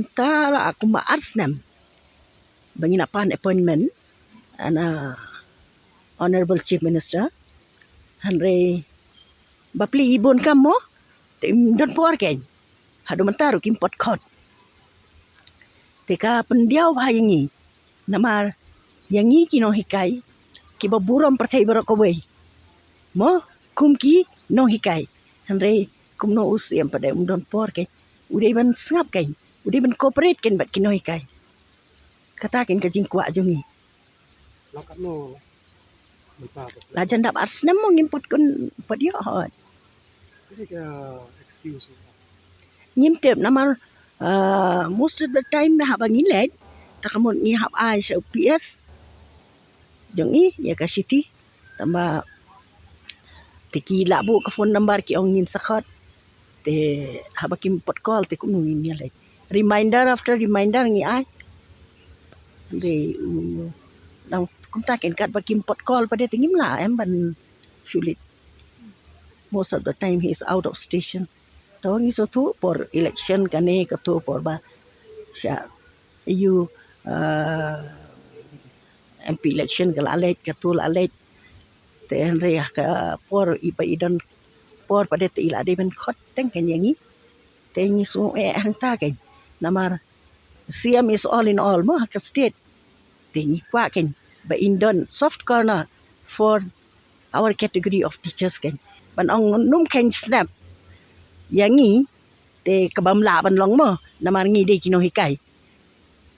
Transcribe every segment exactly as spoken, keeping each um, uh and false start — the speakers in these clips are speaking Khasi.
Ta la kumba ar snem ba ngi nang pan appointment na Honorable Chief Minister. Hynrei ba plie i bun kam mo, te im don por kein. Haduh mynta ruh kim pat khot. Te ka pyndiaw bha ïa ngi. Namar ïa ngi ki nonghikai kiba burom pyrthei baroh kawei. Mo, kum ki nonghikai. Hynrei kumno u siem pat, um don por kein. U dei ban sngap kein. U dei ban cooperate kein bad ki nonghikai. Kata kein ka jingkwah jong ngi. La katno mynta? La jan dap ar snem mo ngim pat kon pat ïoh hot. Ka excuse. Ngim tip namar, uh, most of the time haba ngi leit, ta ka mut ngi hap ai sha P S jong ngi ïa ka city. Tangba te ki la buh ka phone number, ki ong ngin sa khot. Te haba kim pat call te kumno ngin ïa leit. Reminder after reminder ngi ai. Hynrei, mm, nang kumta kein, katba kim pat call pat te ngim lah em ban shu leit. Most of the time he is out of station. To ngi sngewthuh por election kane, kato por ba sha ïa u, uh, M P election ka la leit, kato la leit. Te hynrei ha ka por i ba i don por pat te i la dei ban khot teng kein ïa ngi. Te ngi sngew eh hangta kein. Namar siem is all in all mo ha ka state. Te ngi kwah kein ba in don soft corner for our category of teachers kein. Ban ong nym khein snem ïa ngi, te kaba ym lah ban long mo, namar ngi dei ki nonghikai.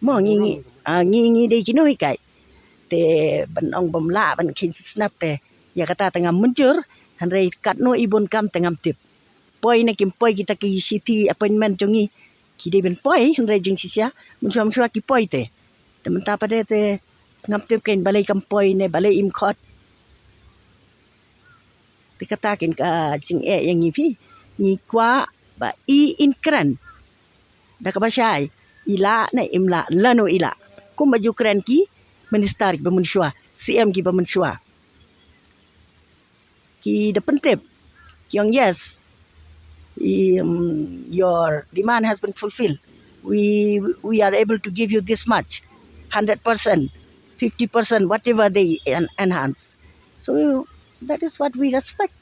Mo ngi, ngi, ah, ngi, ngi dei ki nonghikai. Te ban ong ba ym lah ban khein snem te ïa kata te ngam mynjur. Hynrei katno i bun kam te ngam tip. Poi ne kim poi kita ki city appointment jong ngi. Ki dei ban poi hynrei jingshisha mynshuwa mynshuwa ki poi te. Te mynta pat te ngam tip kein balei kam poi ne balei im khot. Te kata kein ka jingeh ïa ngi phi. Ngi kwah ba i in kren da kaba shai, i lah ne im lah, lano i lah. Kumba ju kren ki minister kiba mynshuwa, C M kiba mynshuwa. Ki da pyntip, ki ong yes, i, um, your demand has been fulfilled. We, we are able to give you this much, hundred percent, fifty percent, whatever they en-, enhance. So that is what we respect.